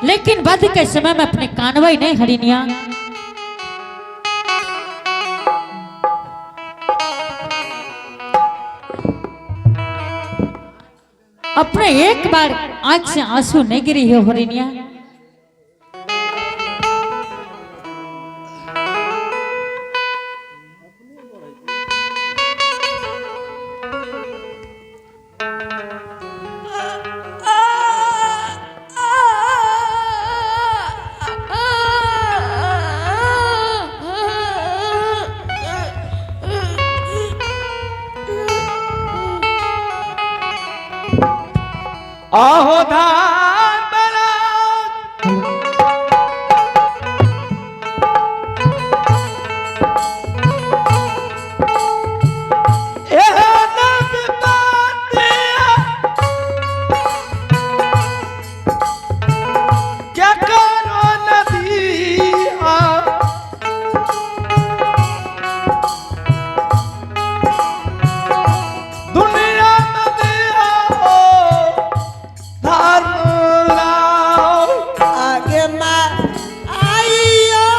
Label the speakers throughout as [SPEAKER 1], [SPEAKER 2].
[SPEAKER 1] लेकिन वध के समय में अपने कानवई नहीं हरिनिया। अपने एक बार आंख से आंसू नहीं गिरी है हरिनिया।
[SPEAKER 2] आहो धर्मराज। एहन विपत्तिया के करो नदिया। दुनिया में दिया हो धर्मराज।
[SPEAKER 3] आगे माँ आइयो,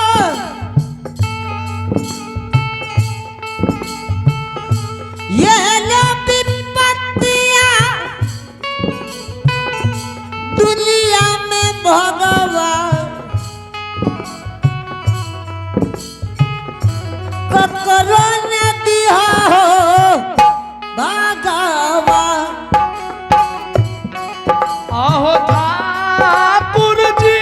[SPEAKER 3] यह लो विपत्तियाँ दुनिया में भगवान ककरो न दिया हो भगवान।
[SPEAKER 2] आहो ठाकुर जी,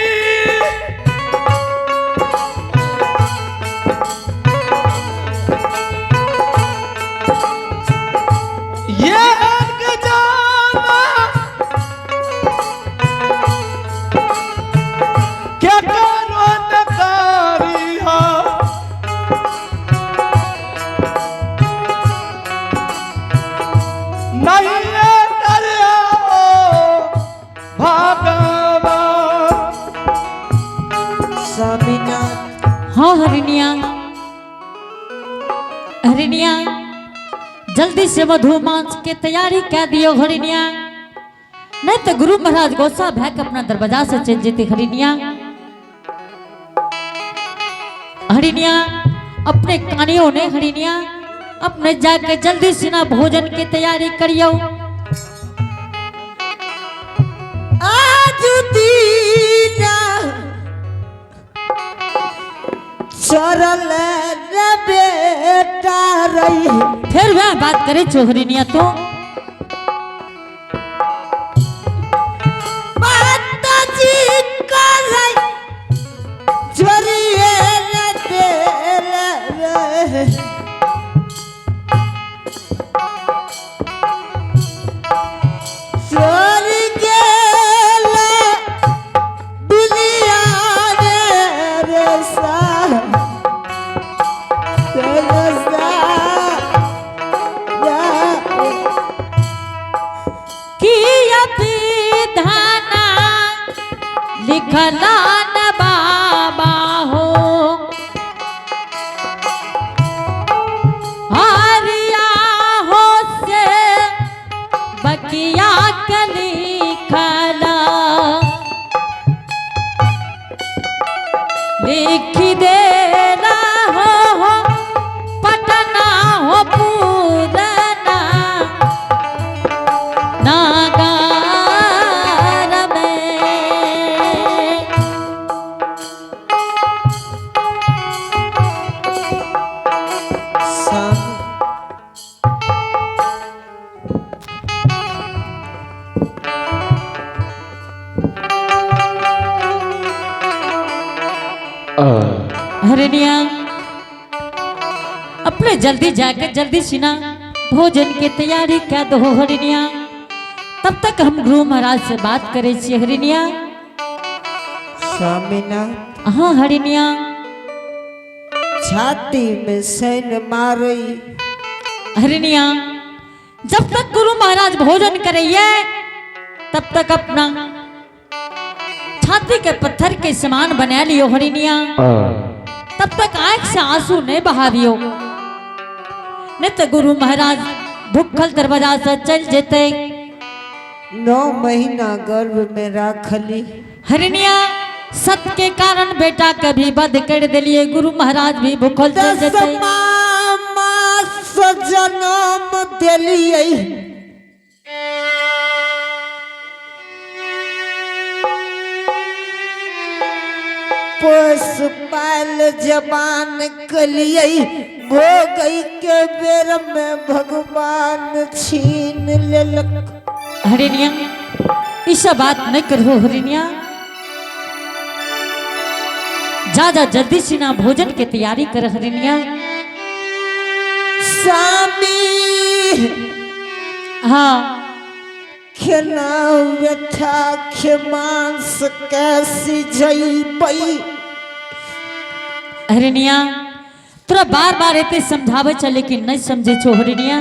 [SPEAKER 2] ये अर्घ जाना क्या करो न करिहा। नहीं ये डरिया हो भगवान।
[SPEAKER 3] स्वामीनाथ।
[SPEAKER 1] हाँ हरिनिया, हरिनिया जल्दी से मधुमांस के तैयारी कर दियो हरिनिया, नहीं तो गुरु महाराज गुस्सा भय के अपना दरवाजा से चल जेते हरिनिया। हरिनिया अपने कानियों ने हरिनिया अपने जाके जल्दी से ना भोजन की तैयारी करियो।
[SPEAKER 3] आज दीना चरल न बेटा रही।
[SPEAKER 1] फिर वह बात करे छो हरिनिया तो।
[SPEAKER 3] माताजी करे चोरिए न देल रे। चोरी गेल दुनिया रे रे सा रे सा या।
[SPEAKER 1] कि अभिधाना लिखला न बाबा हो हरिया हो से बकिया के लिखला, लिख देना हो पटना हो पूरना नागार में।
[SPEAKER 3] स्वामी।
[SPEAKER 1] हरिनिया अपने जल्दी जाकर जल्दी सिना भोजन के तैयारी कर दो हरिनिया, तब तक हम गुरु महाराज से बात करे छी हरिनिया।
[SPEAKER 3] स्वामीनाथ।
[SPEAKER 1] हाँ हरिनिया।
[SPEAKER 3] छाती में सैन मारई।
[SPEAKER 1] हरिनिया जब तक गुरु महाराज भोजन करिए तब तक अपना छाती के पत्थर के समान बना लियो हरिनिया, तब तक आंख से आंसू नहीं बहावियो, नहीं तो गुरु महाराज भूखल दरवाजा से चल जेते।
[SPEAKER 3] 9 महीना गर्भ में राखली।
[SPEAKER 1] हरिणिया, सत के कारण बेटा कभी बध कर दिलिए, गुरु महाराज भी भूखल चल
[SPEAKER 3] दस
[SPEAKER 1] जते।
[SPEAKER 3] मास जन्म देलियै। पोस पाल जवान कलियै, भोगै के बेर में भगवान छीन लेलक।
[SPEAKER 1] हरिणिया, ई सब बात नहीं करो हरिणिया। जा जा, जल्दी से ना भोजन के तैयारी कर हरिणिया।
[SPEAKER 3] स्वामी।
[SPEAKER 1] हाँ।
[SPEAKER 3] खेना व्यथा खे मांस कैसी जैबै?
[SPEAKER 1] हरिणिया, तोरा बार बार एते समझावे छ लेकिन नहीं समझे छो हरिणिया।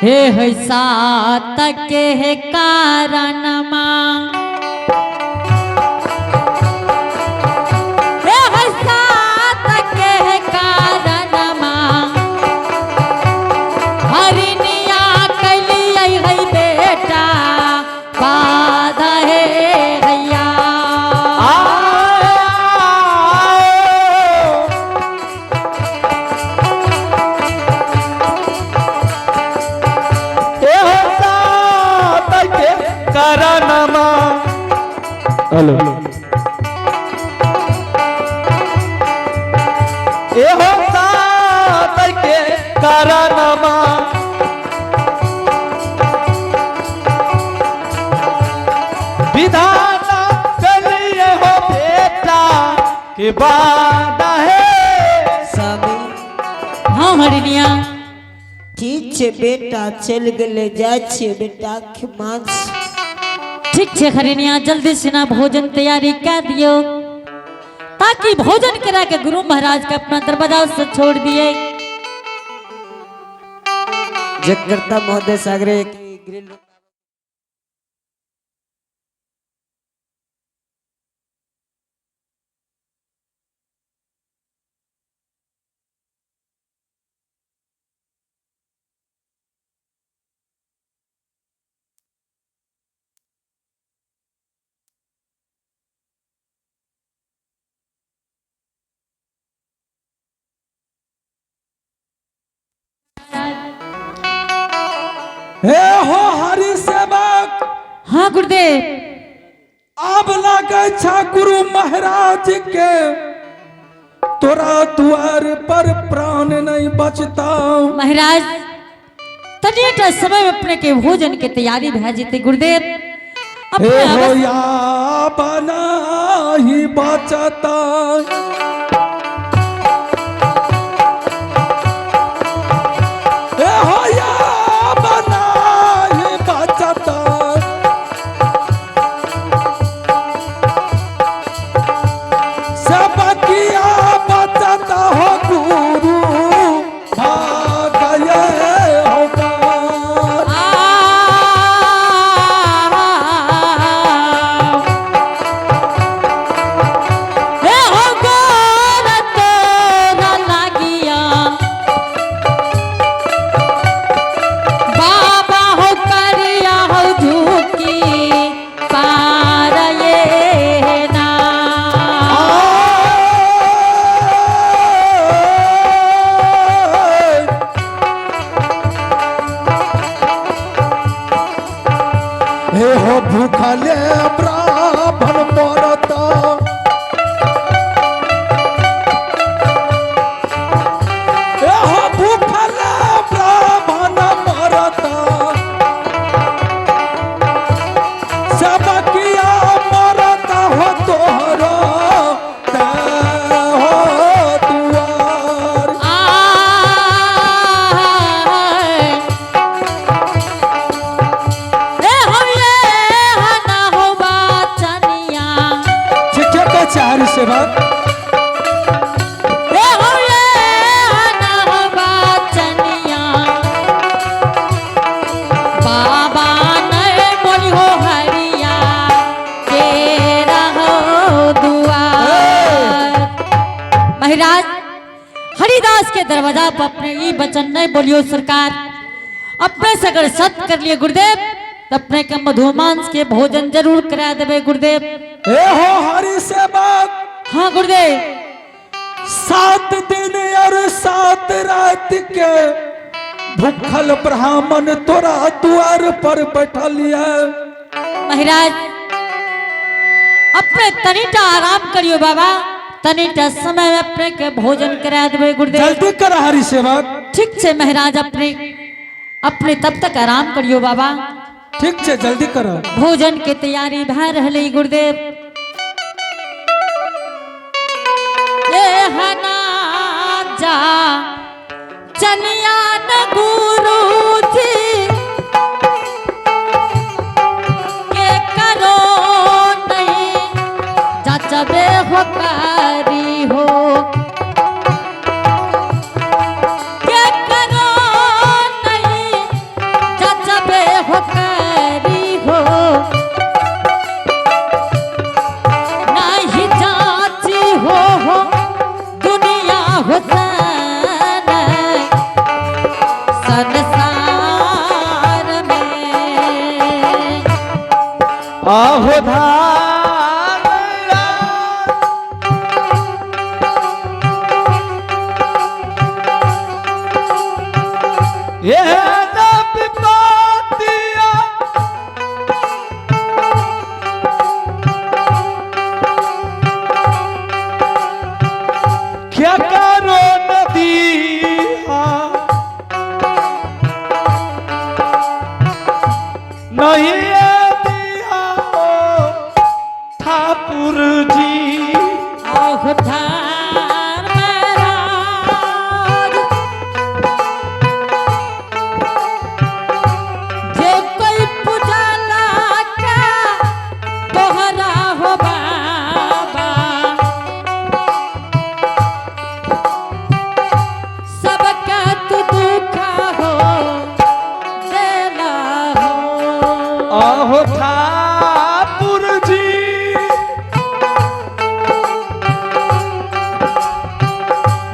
[SPEAKER 1] हे है सात के हे कारण माँ, हे है सात के हे कारण माँ, हरिणिया कैलियै है बेटा बाधा हे हैया।
[SPEAKER 2] कारणमा।
[SPEAKER 4] हेलो।
[SPEAKER 2] एहो सात के कारणमा, विधाता चलिए हो बेटा के बाधा है।
[SPEAKER 3] स्वामी।
[SPEAKER 1] हाँ हरिणिया।
[SPEAKER 3] ठीक छै, बेटा चलि गेलै, जाइ छियै बेटा के मांस।
[SPEAKER 1] ठीक छै हरिणिया, जल्दी से ना भोजन तैयारी कर दियो ताकि भोजन करा के गुरु महाराज के अपना दरवाजा से छोड़ दिए।
[SPEAKER 3] जगकर्ता महोदय सागरे की ग्रिल।
[SPEAKER 2] हे हो हरि सेवक।
[SPEAKER 1] हाँ गुरुदेव।
[SPEAKER 2] आब लागै छ गुरु महाराज के तोरा द्वार पर प्राण नहीं बचता।
[SPEAKER 1] महाराज, तनिटा समय में अपने के भोजन के तैयारी भए जेते गुरुदेव।
[SPEAKER 2] हे
[SPEAKER 1] अपने
[SPEAKER 2] हो
[SPEAKER 1] अवश्य
[SPEAKER 2] या बना ही बचता। हे हो या बना ही बचता, सब किया बचता हो गुरु भाग गए हो पार।
[SPEAKER 1] हे हो गोर तोरा लागिया, बाबा हो करिया हो झुकी पार ये ना।
[SPEAKER 2] हे हो भूखले ब्राह्मण मरता, हे हो भूखले ब्राह्मण मरता, सब किया मरता हो तोहरो ते हो दुआर।
[SPEAKER 1] ए हो ये हना हो बाचनिया।
[SPEAKER 2] ठीक है चार सेवक।
[SPEAKER 1] ए हो ये हना हो बाचनिया, बाबा ने बोली हो हरिया तेरा हो दुआर। महाराज, हरिदास के दरवाजा पर अपने ये वचन नहीं बोलियो सरकार। अपने से अगर सत कर लिए गुरुदेव। त अपने के मधुमांस के भोजन जरूर करा देबै गुरुदेव।
[SPEAKER 2] ए हो हरि सेवक।
[SPEAKER 1] हाँ गुरुदेव।
[SPEAKER 2] 7 दिन और 7 रात के भूखल ब्राह्मण तोरा द्वार पर बैठल है।
[SPEAKER 1] महाराज, अपने तनिटा आराम करियो बाबा, तनिटा समय में अपने के भोजन करा देबै गुरुदेव।
[SPEAKER 2] जल्दी कर हरि सेवक।
[SPEAKER 1] ठीक छे महाराज, अपने अपने तब तक आराम करियो बाबा।
[SPEAKER 2] ठीक छे, जल्दी कर।
[SPEAKER 1] भोजन के तैयारी भा रहले गुरुदेव। ए हना जा चनिया न गुरुजी के करो नहीं जचबे हो कारी हो, के करो नहीं जचबे हो कारी हो, नहीं जाची हो दुनिया हो संसार में।
[SPEAKER 4] आहो धारा ये विपतिया क्या करो नदी नहीं दिया हो ठाकुर जी।
[SPEAKER 1] आहो धर्मराज, जे कोई पूजला का तोहरा हो बाबा, सबका तू दुखा हो देला हो।
[SPEAKER 4] आहो ठाकुर जी,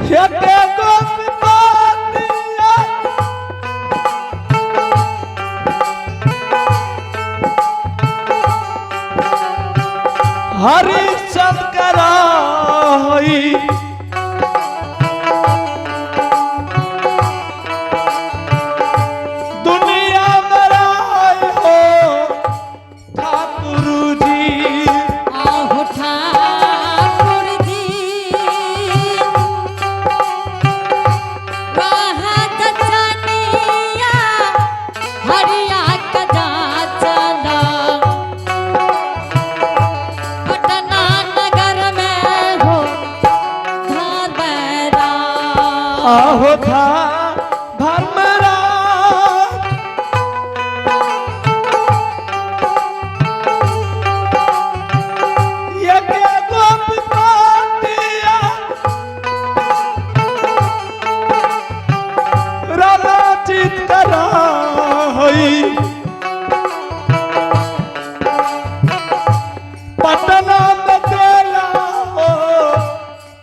[SPEAKER 4] हेते गोपतिया हरिश्चंद्र कराई दुनिया में राय हो ठाकुर जी।
[SPEAKER 1] आहो ठाकुर जी, वहाँ जचनिया हरिया कजा चला, पटना नगर में हो धर्मराज।
[SPEAKER 4] आहो था धर्मराज, यज्ञ गोपतिया राधा चित कराई पटना में देला हो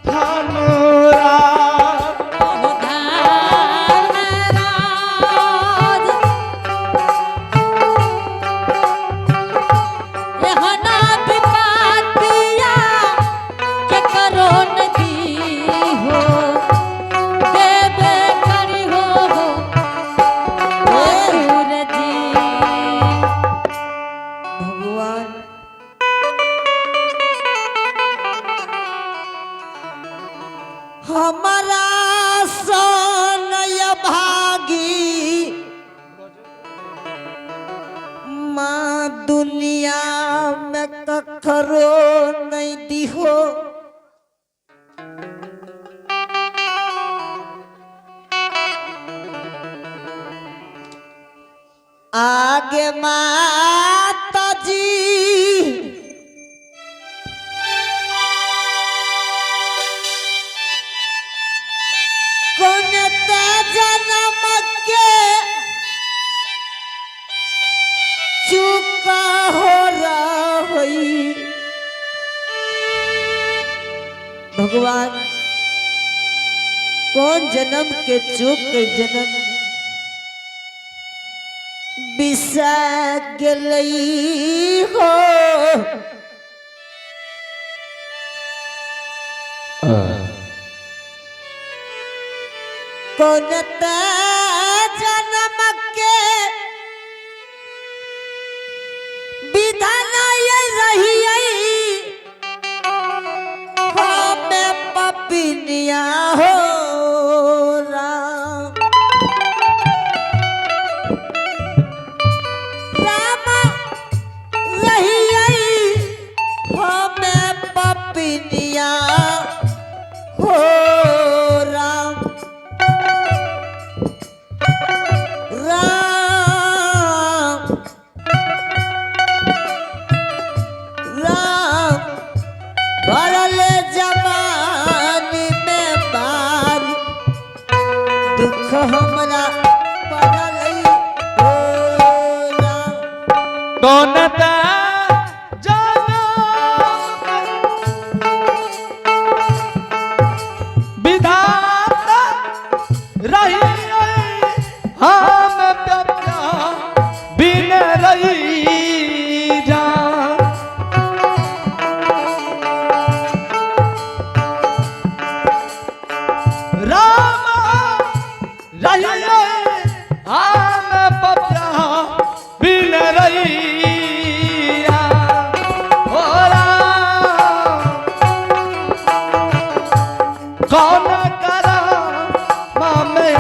[SPEAKER 4] धर्मराज।
[SPEAKER 1] आहो धर्मराज, यहाँ ना विपतिया के करो नदी हो, देवे करी हो ठाकुर जी।
[SPEAKER 3] भगवान, हमारा सोनय भागी माँ दुनिया में कखरो नहीं दिहो। आगे माता जी, कौन ते जन्म के चुका हो रही। भगवान, कौन जन्म के चूक के जन्म बिसा गेलई हो। कौन त जन्म के विधान ये रही हमें पपिनिया हो राम। राम रही हमें पपिनिया हो राम। राम राम भरल जवानी में बारी दुख हमरा पड़ल हो राम।
[SPEAKER 4] कौन ता जनम विधाता रही हम प्या बिन रही जा। राम रही हम पप्या बिन रैया हो राम। कौन करा मामे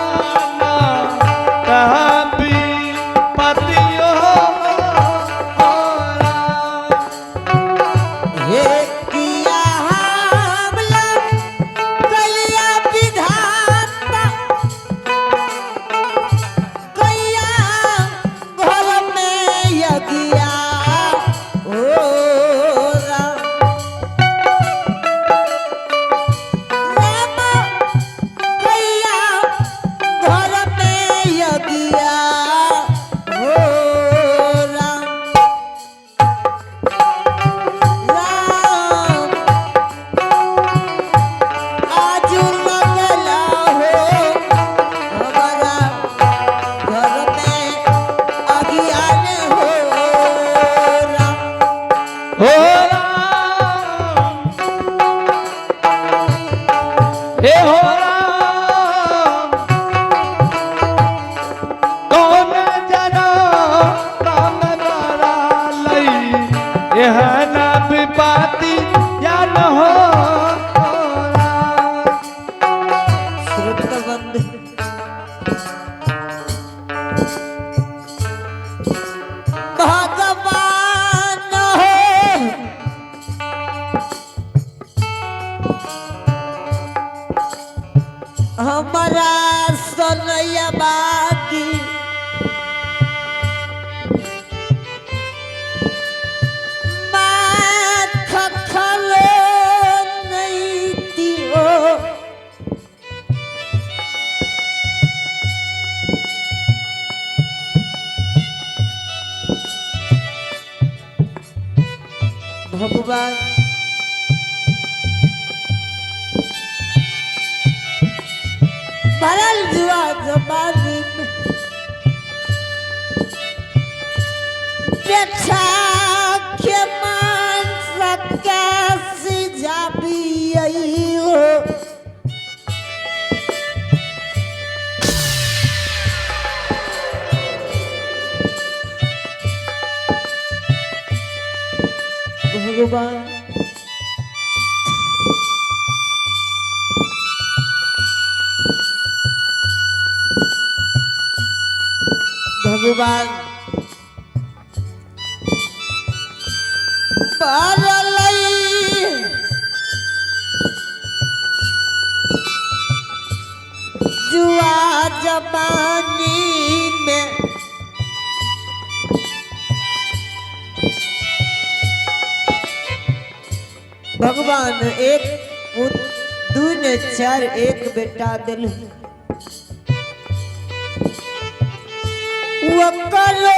[SPEAKER 4] आना तभी पतियो हो राम।
[SPEAKER 3] हे किया हमला कैया विधाता कैया घर में यज्ञा हो राम। राम कैया घर में यज्ञा हो राम। राम आजू लगला हो हमारा घर में अज्ञान हो राम।
[SPEAKER 4] हो राम, हे हो राम, कौन जना राम मारा लई एहन विपाती या न हो राम।
[SPEAKER 3] श्रुतबंध भगवान हो हमारा सनैया बाकी माथ खलो नहीं दियो। भगवान भरल जुआ जबानी में बेटा के मान सके सिजाबी हो। भगवान भगवान परलई जुआ जवानी में भगवान एक पुत्र दू ने चार एक बेटा दिल ओकरो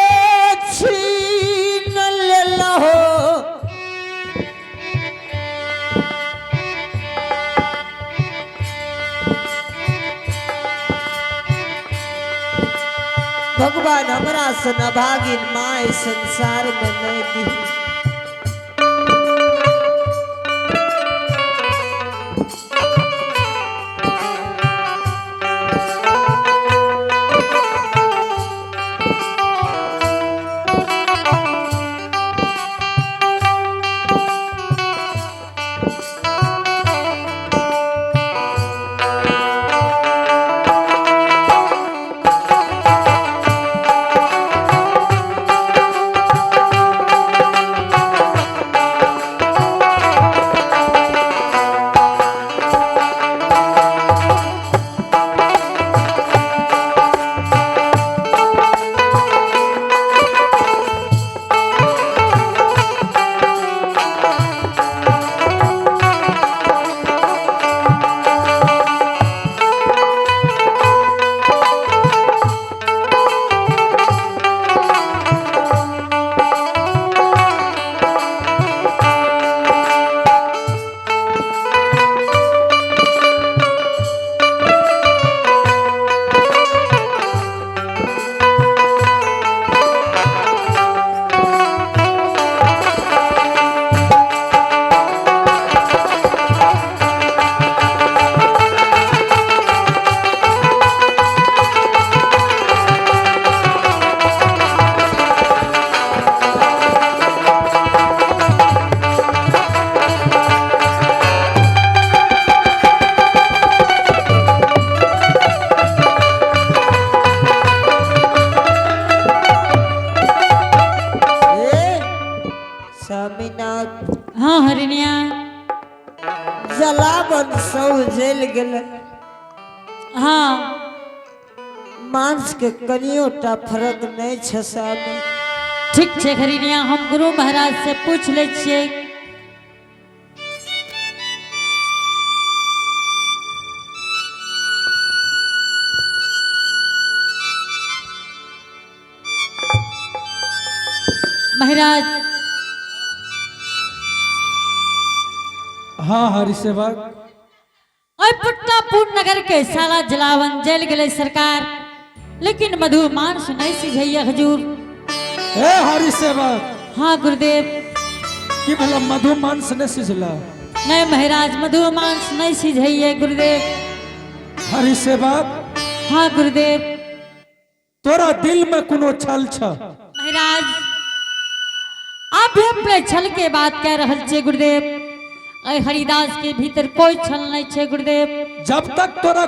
[SPEAKER 3] छीन लेलहो। भगवान भगवान हमरा सन अभागिन माँ इस संसार में नहीं दी। ए, स्वामीनाथ।
[SPEAKER 1] हाँ हरिणिया।
[SPEAKER 3] जलावन सब जल गेल।
[SPEAKER 1] हाँ।
[SPEAKER 3] मांस के कनियो टा फर्क नहीं छै स्वामी।
[SPEAKER 1] ठीक छै हरिणिया, हम गुरु महाराज से पूछ लै छियै। महाराज।
[SPEAKER 2] हाँ हरि सेवक।
[SPEAKER 1] और पटनापुर नगर के सारा जलावन जल गेलै सरकार, लेकिन मधु मांस नहीं सिझैया हजूर।
[SPEAKER 2] हे हरि सेवक।
[SPEAKER 1] हाँ गुरुदेव।
[SPEAKER 2] की भला मधु मांस ने सिझला?
[SPEAKER 1] नहीं महाराज, मधु मांस नहीं सिझैया गुरुदेव।
[SPEAKER 2] हरि सेवक।
[SPEAKER 1] हाँ गुरुदेव।
[SPEAKER 2] तोरा दिल में कोनो छल छ?
[SPEAKER 1] महाराज, आप भी अपने छल के बात कह रहल छे गुरुदेव। अय हरिदास के भीतर कोई छल नहीं छे गुरुदेव।
[SPEAKER 2] जब तक तोरा